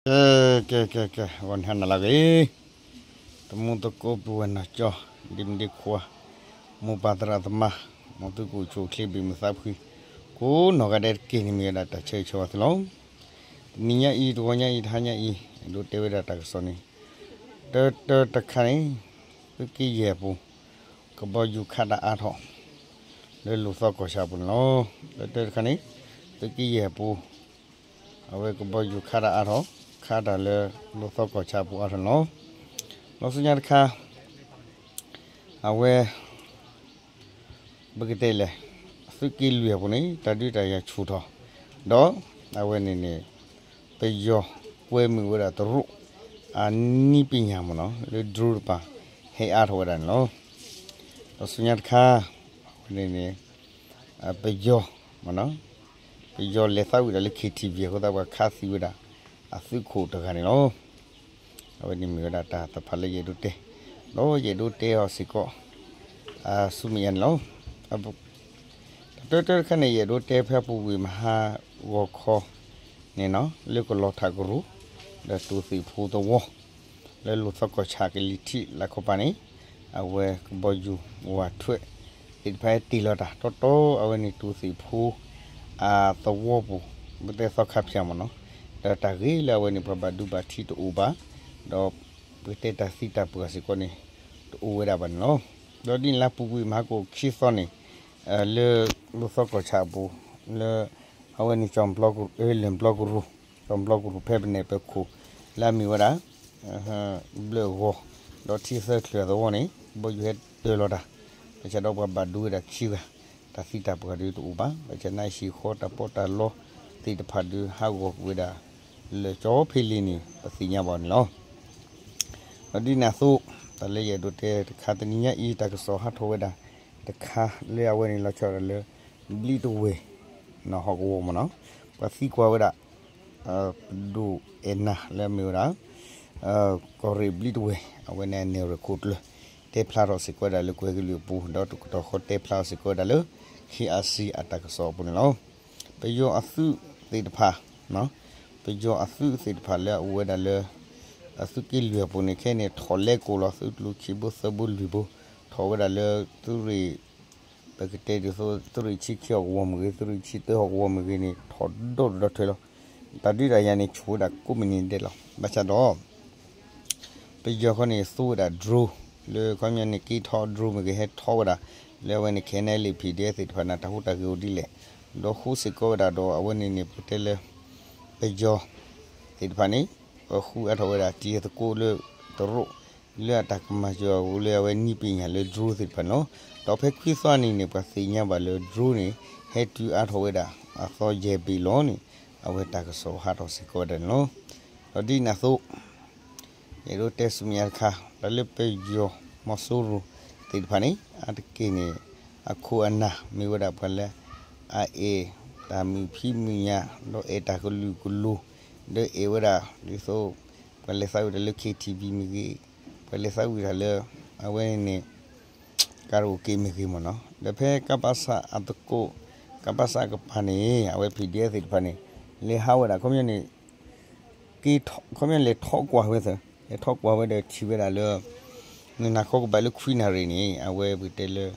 ကဲ ကဲ ကဲ ကဲ ဂီၤနံၤဟါနၤလၢအဂ့ၤ, တံၤသကိးပုၢ်ဝဲၢ်နီၢ်ကၠီ, ဒ့မုၣ်ဒ့ခွါ, မိၢ်ပၢ်သရၣ်သမါ, မ်သုကအိၣ်ဆူၣ်အိၣ်ချ့ဘၣ်မုာ်သးဖှံ, ကိးနီၢ်ဂၤဒဲးတက့ၢ်န့ၣ် မ့ၢ်ဝဲဒၣ်တၢ်ဆၢဂ့ၤဆၢဝါသုလီၤ. တနံၤညါအံၤ တဂီၤညါအံၤ တဟါညါအံၤ အဲၣ်ဒိးတဲဝဲဒၣ်တၢ်ကစီၣ်န့ၣ် တၢတၢတခါန့ၣ် သုးက့ယဲၢ်အပူၤ ကဘီယူၤခးတၢ်အါထီၣ် လၢလူၢ်သီကီၢ်ဆၣ်အပူၤန့ၣ်လီၤ. တၢတၢတခါန့ၣ် သုးက့ယဲၢ်အပူၤ အဝဲကဘီယူၤခးတၢ်အါထီၣ် ခးတၢ်လၢလူၢ်သီကီၢ်ဆၣ်အပူၤအါထီၣ်န့ၣ်လီၤ. လီၤဆူညါတခါ အဝဲ ပကတဲလဲၣ် သုးက့လွံၢ်အပူၤန့ၣ် တၢ်ဒုးတၢ်ယၤဆူၣ်ထီၣ် ဒီးအဝဲန့ၣ်န့ၣ် ပယီၤကွဲမုာ်ဝဲဒၣ်တရူး အနည်းပညာမ့ၢ်နီၤ လၢ drone တပၤ ဟဲအါထီၣ်ဝဲဒၣ်န့ၣ်လီၤ. ဒီးဆူညါတခါ အဝဲန့ၣ်န့ၣ် ပယီၤမ့ၢ်နီၤ ပယီၤလဲၤသးဝံၣ်တၢ်လၢ K T V အဃိသတး ပှၤခးသံဝဲဒၣ် အသုးခိၣ်တဂၤန့ၣ်လီၤ. အဝဲန့ၣ်မ့ၢ်ဝဲဒၣ်တၢ်တဖၣ်လၢယအဲၣ်ဒိးတဲ, ဒီးယအဲၣ်ဒိးတဲအီၤစ့ၢ်ကီး ဆူမဲာ်ညါန့ၣ်လီၤ. တၢတၢတခါန့ၣ် ယအဲၣ်ဒိးတဲဖဲပူၤကွံာ်မဟါဂီၤခီန့ၣ်နီၤ လၢကလီၤထးကရူၢ် ဒီးတူၢ်သ့ၣ်ဖိသဝီ လၢလူၢ်သီကီၢ်ဆၣ်ကလံၤထံးလၢခီပၤန့ၣ် အဝဲကဘီယူၤဝးထွဲသ့ၣ်တဖၣ်ဟဲတ့ၢ်လီၤတၢ် တီတီအဝဲန့ၣ်တူၢ်သ့ၣ်ဖိ အသဝီပူၤ ပတဲသီခါဖၠၣ်မ့ၢ်နီၤ, ဒီးတၢ်ဂ့ၢ်လၢအဝဲန့ၣ် ပှၤဘၣ်ဒိဘၣ်ထံးတအိၣ်ဘၣ်, ဒီးပကတဲတၢ်သံတၢ်ပှၢ်စ့ၢ်ကီးန့ၣ် တအိၣ်ဝဲဒၣ်ဘၣ်န့ၣ်လီၤ. ဒီးဒ်န့ၣ်လၢပူၤကွံာ်မဟါကအိၣ်ခံသီန့ၣ် လၢလူၢ်သီကီၢ်ဆၣ်အပူၤ လၢအဝဲန့ၣ် လၢၢ်ဘျီကရူၢ် ဖဲပနဲၣ်ပၢၤခိၣ် လၢအမ့ၢ်ဝဲဒၣ် ဘျၢၣ်ဂီၤ ဒီးထံသၢချုးအသဝီန့ၣ် ကဘီယူၤဟဲတ့ၢ်လီၤတၢ်, ဘၣ်ဆၣ်ဒီးပှၤဘၣ်ဒိဝဲဒၣ်ခံဂၤ, တၢ်သံတၢ်ပှၢ်ဒုးတအိၣ်ဘၣ်, ဘၣ်ဆၣ်နာ်ဟံၣ်ဃီတၢ်ပီးတၢ်လီသ့ၣ်တဖၣ်ဒုးဟးဂီၤကွံာ်ဝဲဒၣ် လၢာ်ကၠီဖဲလံန့ၣ် ပသ့ၣ်ညါဘၣ်န့ၣ်လီၤ. ဒီးဒ်န့ၣ်အသိး တၢ်လၢယအဲၣ်ဒိးတဲတခါ တနံၤညါအံၤ တၢ်ကစီၣ်ဟးထီၣ်ဝဲဒၣ်တခါ လၢအဝဲန့ၣ်လီၤဆီဒၣ်တၢ်လၢ ဘျံးတဝဲၢ် ဟီၣ်ကဝီၤမ့ၢ်နီၤ, ပှၤသံကွၢ်ဝဲဒၣ် ပဒိၣ်အဲၣ်နၤလၢအမ့ၢ်ဝဲဒၣ် ကီၢ်ရ့ၣ်ဘျံးတဝဲၢ် အဝဲန့ၣ်အနဲၣ်ရွဲၣ်ခိၣ်ကျၢၢ် တဲဖျါထီၣ်စ့ၢ်ကီးဝဲဒၣ်လၢကွဲၤကလုာ်အပူၤ ဒီးတကတီၢ်ဃီတဲဖျါထီၣ်စ့ၢ်ကီးဝဲဒၣ်လၢ K R C အတၢ်ကစီၣ်အပူၤန့ၣ်လီၤ. ပယီၤအသုးသ့ၣ်တဖၣ် ပယီၤအသုးသ့ၣ်တဖၣ်လၢအအိၣ်ဝဲဒၣ်လၢ အသုးက့လွံၢ်အပူၤန့ၣ် ခဲအံၤန့ၣ် ထီၣ်လဲကိၣ်လီၤ သုးကျိၤခံဘိသၢဘိလွံၢ်ဘိ ထီၣ်ဝဲဒၣ်လၢသုးရ့ၣ် ပကတဲဒ်သိး သုးရ့ၣ်ဆံခံဟီၣ်ကဝီၤမ့ၢ်ဂ့ၤ သုးရ့ၣ်ဆံသၢဟီၣ်ကဝီၤမ့ၢ်ဂ့ၤန့ၣ် ထီၣ်ဒီဒူၣ်ဒီထၢလီၤ. တၢ်ဒုးတၢ်ယၤန့ၣ် ဆူၣ်ဝဲဒၣ်ကိးမုၢ်နံၤဒဲးလီၤ. ဘၣ်ဆၣ်ဒီး ပယီၤခီန့ၣ် သူဝဲဒၣ် drone လၢခီပညီန့ၣ် က့ထီ drone မ့ၢ်ဂ့ၤ ဟဲထီဝဲဒၣ် လၢအဝဲန့ၣ် K N L A P D F သ့ၣ်တဖၣ်န့ၣ် တၢ်ဟူးတၢ်ဂဲၤအိၣ်ဒ်လဲၣ်, ဒီးဃိစ့ၢ်ကီးဝဲဒၣ်ဒီး အဝဲန့ၣ်န့ၣ် ပကတဲလၢ ပယီၤသ့ၣ်တဖၣ်န့ၣ် ပဃုအါထီၣ်ဝဲဒၣ်တံၤသကိးလၢတရူး လၢအတၢ်ကမၤစၢၤအီၤလၢအဝဲနည်းပညာလၢ drone သ့ၣ်တဖၣ်န့ၣ်လီၤ. ဒီးဖဲခွံသီနံၤန့ၣ် ပှၤသ့ၣ်ညါဘၣ်လၢ drone န့ၣ် ဟဲတုၤအါထီၣ်ဝဲဒၣ် အသီယဲၢ်ဘ့ၣ်လီၤန့ၣ် အဝဲတၢ်ကစီၣ်ဟးထီၣ်စ့ၢ်ကီးဝဲဒၣ်န့ၣ်လီၤ. ဒီးဒ်န့ၣ်အသိး ယအဲၣ်ဒိးတဲဆူမဲာ်ညါတခါ တၢ်လၢပယီၤမီၤစိရိၤသ့ၣ်တဖၣ်န့ၣ် အါတက့ၢ်န့ၣ် အခိၣ်အနၢ်မ့ၢ်ဝဲဒၣ်ပှၤလၢ အအဲၣ်တၢ်မုာ်ဖံးမုာ်ညၣ် ဒီးအဲၣ်တၢ်ကလုာ်ကလိၤ ဒီးအဲၣ်ဝဲဒၣ်ဒ်သိး ပှၤလဲၤသးဝံၣ်တၢ်လၢ K T V မ့ၢ်ဂ့ၤ, ပှၤလဲၤသးဝံၣ်တၢ်လၢ အဝဲန့ၣ် ကၤရအိၣ်က့ၤမ့ၢ်ဂ့ၤမ့ၢ်နီၤ, ဒီးဖဲကပစအသကိး ကပစအကပၤန့ၣ် အဝဲ P D F သ့ၣ်တဖၣ်န့ၣ် လဲၤဟးဝဲဒၣ် ခီပညီန့ၣ် က့ၤထီၣ် ခီပညီလဲၤထီၣ်ကွၢ်ဝဲသ့ၣ် လဲၤထီၣ်ကွၢ်ဝဲဒီးထံၣ်ဝဲဒၣ်လၢ နံၤနၤခီကဘၣ်လၢခွံနၣ်ရံၣ်န့ၣ် အဝဲပကတဲလၢ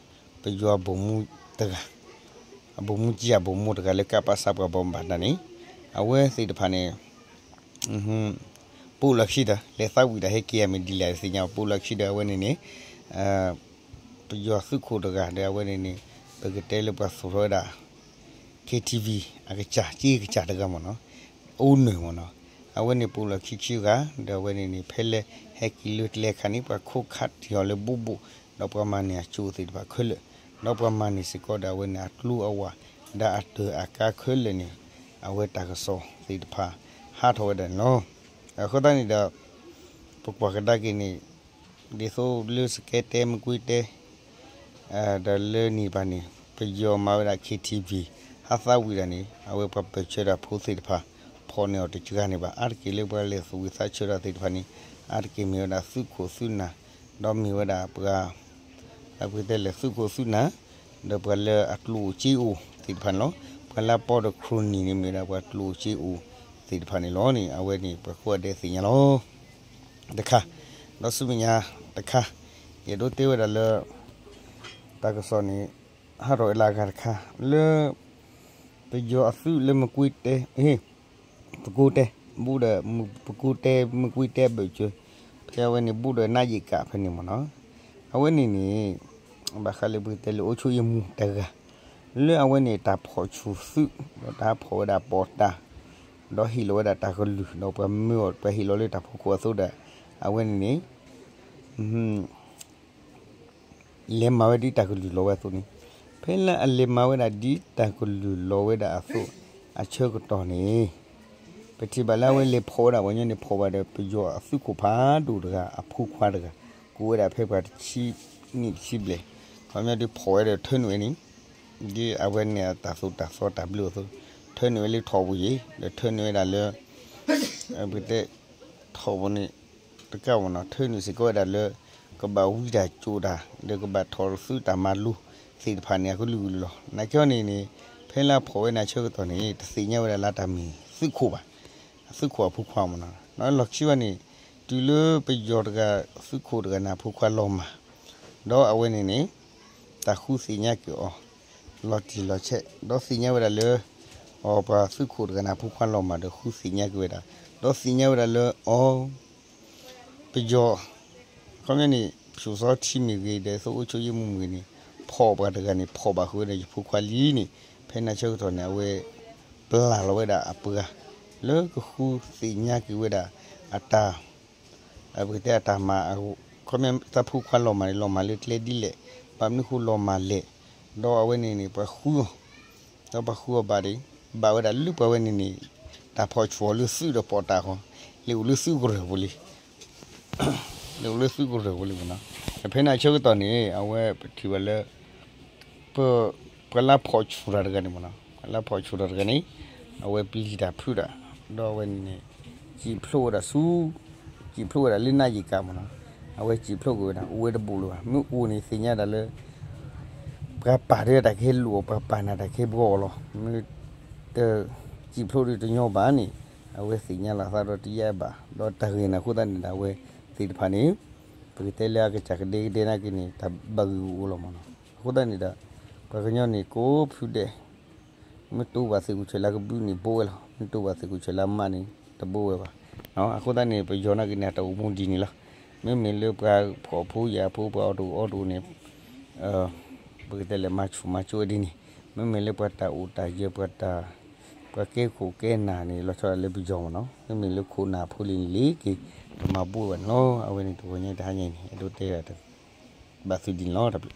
ပယီၤအဗိုလ်မှူးတဂၤ အဗိုလ်မှူးကြီး အဗိုလ်မှူးတဂၤလၢကပစပှၤဘၣ်မူဘၣ်ဒါန့ၣ် အဝဲသ့ၣ်တဖၣ်န့ၣ် ပိာ်လီၤခံဒီး လဲၤသးဝံၣ်တၢ်ဟဲက့ၤယၤမ့ၢ်ဒ်လဲၣ်တသ့ၣ်ညါ ပိာ်လီၤခံဒီးအဝဲန့ၣ်န့ၣ် ပယီၤသုးခိၣ်တဂၤဒီးအဝဲန့ၣ်န့ၣ် ပကတဲလၢပှၤသူၣ်ထီၣ်ဝဲဒၣ် K T V အကစၢ် က့ကစၢ်တဂၤမ့ၢ်နီၤ အိၣ်နုာ်မ့ၢ်နီၤ အဝဲန့ၣ်ပိာ်လီၤခံခံဂၤ ဒီးအဝဲန့ၣ်န့ၣ် ဖဲလၢဟဲက့ၤလၢကျဲအခါန့ၣ် ပှၤခိးခးတံၢ်အီၤလၢဘိဘိ ဒီးပှၤမၤန့ၢ်အကၠိသ့ၣ်တဖၣ်ခဲလၢာ် ဒီးပှၤမၤန့ၢ်စ့ၢ်ကီးဒီးအဝဲန့ၣ်အကျိအဝၣ် ဒီးအတၢၢ်အကါခဲလၢာ်န့ၣ် အဝဲတၢ်ကစီၣ်သ့ၣ်တဖၣ် ဟးထီၣ်ဝဲဒၣ်န့ၣ်လီၤ. အဃိသတးန့ၣ်ဒီး ပကွၢ်ကဒါက့ၤန့ၣ် ဒ်သိးလၢစကဲတဲမကွ့တဲ ဒီးလၢန့ၣ်တဖၣ်န့ၣ် ပယီၤမၤဝဲဒၣ် K T V ဟးသးဝံၣ်တၢ်န့ၣ် အဝဲပှၤပၢၢ်ဆၢတၢ်ဖိသ့ၣ်တဖၣ် ဖီၣ်န့ၢ်အီၤတစှၤန့ၣ်ဘၣ် အါတက့ၢ်လၢပှၤလဲၤသူၣ်ဝံၣ်သးဆၢတၢ်သ့ၣ်တဖၣ်န့ၣ် အါတက့ၢ်မ့ၢ်ဝဲဒၣ်သုးခိၣ်သုးနၢ် ဒီးမ့ၢ်ဝဲဒၣ်ပှၤ အပကတဲလဲၣ်သုးခိၣ်သုးနၢ် ဒီးပှၤလၢအကျိၣ်အိၣ်စ့အိၣ်သ့ၣ်တဖၣ်န့ၣ်လီၤ. ပှၤလၢအပီဒီးခရိၣ်နံၣ်န့ၣ်မ့ၢ်ဝဲဒၣ်ပှၤကျိၣ်အိၣ်စ့အိၣ် သ့ၣ်တဖၣ်န့ၣ်လီၤန့ၣ် အဝဲန့ၣ် ပှၤကိးဂၤဒဲးသ့ၣ်ညါလီၤ. တခါ, ဒီးဆူမဲာ်ညါတခါ, ယအဲၣ်ဒိးတဲဝဲဒၣ်လၢ တၢ်ကစီၣ်န့ၣ် ဟးထီၣ်ဝဲလၢအဂၤတခါ, လၢ ပယီၤအသုးလၢမကွ့တဲ, ပကိတဲ, ဘူးဒီး ပကိတဲ မကွ့တဲဘၢၣ်စၢၤ, ဖဲအဝဲန့ၣ် ဘူးဒီးနးယံာ်ကးဖဲန့ၣ်မ့ၢ်နီၤ, အဝဲန့ၣ်န့ၣ် ဘၣ်ဃးလၢပကတဲလၢအိၣ်ဆိယမူတဂၤ လၢအဝဲန့ၣ်တၢ်ဖီၣ်ဆူၣ်သုး ဒီးတၢ်ဖီၣ်ဝဲဒၣ်ပီးတၢ်, ဒီးဟ့ၣ်လီၤဝဲဒၣ်တၢ်ကလုၢ် ဒီးပှၤမၢအီၤ ပှၤဟ့ၣ်လီၤလၢတၢ်ဖီခိၣ်အသိးဒီး အဝဲန့ၣ်န့ၣ် လဲၤမၤဝဲဒ်တၢ်ကလုၢ်လီၤဝဲအသိးန့ၣ်, ဖဲလၢအလဲၤမၤဝဲဒၣ်ဒ်တၢ်ကလုၢ်လီၤဝဲဒၣ်အသိး အဆၢကတီၢ်န့ၣ် ပထံၣ်ဘၣ်လၢအဝဲလဲၤဖီၣ်ဝဲဒၣ်ပှၤညီန့ၣ် ဖီၣ်ဘၣ်ဒီးပယီၤအသုးခိၣ်ဖးဒိၣ်တဂၤ အဖိခွါတဂၤ ကိးဝဲဒၣ်ဖဲပှၤတဆံနံၣ်တဆံဘျဲၣ်, ခီပညီဒ်ဖီၣ်ဝဲဒီးထၢနုာ်ဝဲန့ၣ် ဒ်အဝဲန့ၣ်အတၢ်သိၣ်တၢ်သီတၢ်ဘျၢအသိး, ထၢနုာ်ဝဲလၢထိၣ်ပူၤယံၤ ဒီးထၢနုာ်ဝဲဒၣ်လၢ ပကတဲ ထိၣ်ပူၤန့ၣ် တကးဝဲနီၤ ထၢနုာ်စ့ၢ်ကီးဝဲဒၣ်လၢ ကဘၣ်ဝံတၢ်ကၠိၣ်တၢ် ဒီးကဘၣ်ထီၣ်သုးတၢ်မၤလိသ့ၣ်တဖၣ်န့ၣ် အကလုာ်ကလုာ်လီၤ. နာ်က့အီၤန့ၣ်န့ၣ် ဖဲလၢအဖီၣ်ဝဲန့ၣ်အဆၢကတီၢ်န့ၣ် တသ့ၣ်ညါဝဲဒၣ်လၢတၢ်မ့ၢ်သုးခိၣ်ဘၣ်, အသုးခိၣ်အဖိခွါမ့ၢ်နီၤ, လီၢ်ခံဘၣ်န့ၣ် တုၤလၢပယီၤတဂၤ သုးခိၣ်တဂၤန့ၣ် အဖိခွါလီၤမၢ် ဒီးအဝဲန့ၣ်န့ၣ် တၢ်ဃုသ့ၣ်ညါက့ၤအီၤ လီၤတံၢ်လီၤဆဲး ဒီးသ့ၣ်ညါဝဲဒၣ်လၢ အပှၤသုးခိၣ်တဂၤန့ၣ်အဖိခွါလီၤမၢ်ဒီးဃုသ့ၣ်ညါက့ၤဝဲဒၣ်, ဒီးသ့ၣ်ညါဝဲဒၣ်လၢအီၤ ပယီၤ ခီပညီန့ၣ် ဖၠိၣ်စီထံမ့ၢ်ဂ့ၤ ဒီးသိအိၣ်ဆိယ့ၢ်မူမ့ၢ်ဂ့ၤန့ၣ် ဖီၣ်ပှၤတဂၤန့ၣ် ဖီၣ်ဘၣ်ဃုာ်ဝဲဒၣ်ယဖိခွါလံန့ၣ် ဖဲန့ၣ်အဆၢကတီၢ်န့ၣ် အဝဲ ပျၢ်လီၤဝဲဒၣ်အပှၤ လၢကဃုသ့ၣ်ညါက့ၤဝဲဒၣ်အတၢ် ပကတဲအတၢ်မၤ ခီပညီတၢ်ဖိခွါလီၤမၢ်န့ၣ် လီၤမၢ်လၢကျဲဒ်လဲၣ်, ဘၣ်မနုၤဃိလီၤမၢ်လဲၣ်, ဒီးအဝဲန့ၣ်န့ၣ် ပှၤဃုအီၤ ဒီးပှၤဃုအီၤဘၣ်ဒီး ဘၣ်ဝဲဒၣ်လၢပှၤဝဲန့ၣ်န့ၣ် တၢ်ဖီၣ်ဆူၣ်အီၤလၢသုးဒီးပီးတၢ်ဃီ လဲၤအိၣ်လၢသုးကရၢၢ်ပူၤလံ လဲၤအိၣ်လၢသုးကရၢၢ်ပူၤလံမ့ၢ်နီၤ, ဖဲန့ၣ်အဆၢကတီၢ်န့ၣ် အဝဲပထံၣ်ဘၣ်လၢ ပ ပှၤလၢဖီၣ်ဆူၣ်တၢ်တဂၤန့ၣ်မ့ၢ်နီၤ, ပှၤလၢဖီၣ်ဆူၣ်တၢ်တဂၤန့ၣ် အဝဲပျံၤတၢ်ဖုးတၢ်, ဒီးအဝဲန့ၣ်န့ၣ် စံၣ်ဖျိးဝဲဒၣ်ဆူ စံၣ်ဖျိးဝဲဒၣ်လၢနးယံာ်ကးမ့ၢ်နီၤ, အဝဲစံၣ်ဖျိးကွံာ်ဝဲဒၣ် အိၣ်ဝဲတဘူးလၢၤဘၣ်, မ့ၢ်အိၣ်န့ၣ်သ့ၣ်ညါဒၣ်လၢ ပှၤပာ်တ့ၢ်တၢ်ကဟဲလူၤအီၤ ပှၤပာ်နၤတၢ်ကဟဲဘှီအီၤလီၤ, မ့ၢ်တ စံၣ်ဖျိးဒီးတညီဘၣ်န့ၣ် အဝဲသ့ၣ်ညါလီၤသးဒီးတယါဘၣ်, ဒီးတၢ်ဂ့ၢ်န့ၣ်အဃိသတးန့ၣ်ဒီး အဝဲသ့ၣ်တဖၣ်န့ၣ် ပကတဲလၢအကစၢ်ကဒဲကဒဲနာ်က့န့ၣ် တၢ်ဘၣ်ဂ့ၢ်ဂူာ်အိၣ်လီၤမ့ၢ်နီၤ, အဃိသတးန့ၣ်ဒီး ပှၤကညီန့ၣ်ကိးဖုဒဲး မ့ၢ်တိၢ်ဘၣ်သ့ၣ်ကူၣ်ဆဲးလၢကဘုးန့ၣ်ဘိဝဲလီၤ, မ့ၢ်တိၢ်ဘၣ်သ့ၣ်ကူၣ်ဆဲးလၢမးန့ၣ် တဘိဝဲဘၣ်, အဃိသတးန့ၣ် ပယီၤနာ်က့န့ၣ် အတၢ်အိၣ်မူဒ်န့ၣ်လီၤ, မ့မ့ၢ်လၢပှၤဖှီၣ်ဖိယာ်ဖိ ပှၤအီၣ်တအိၣ်အီတအိၣ်န့ၣ် ပကတဲလဲၣ် မၤဆူၣ်မၤစိဝဲဒ်န့ၣ်, မ့မ့ၢ်လၢပှၤတၢ်အိၣ်တၢ်ယၢၤ ပှၤတၢ် ပှၤကဲခိၣ်ကဲနၢ်န့ၣ် လီၤဆီဒၣ်လၢပယီၤမ့ၢ်နီၤ, မ့မ့ၢ်လၢခိၣ်နၢ်ဖိလံၤန့ၣ်လ့ၤက့ၤ တမၤဘိဝဲဘၣ်န့ၣ်လီၤ, အဝဲန့ၣ်တဂီၤညါတဟါညါအံၤန့ၣ် အဲၣ်ဒိးတဲဒၣ် ဘၣ်သုဒ်န့ၣ်လီၤ, တၢ်ဘျုး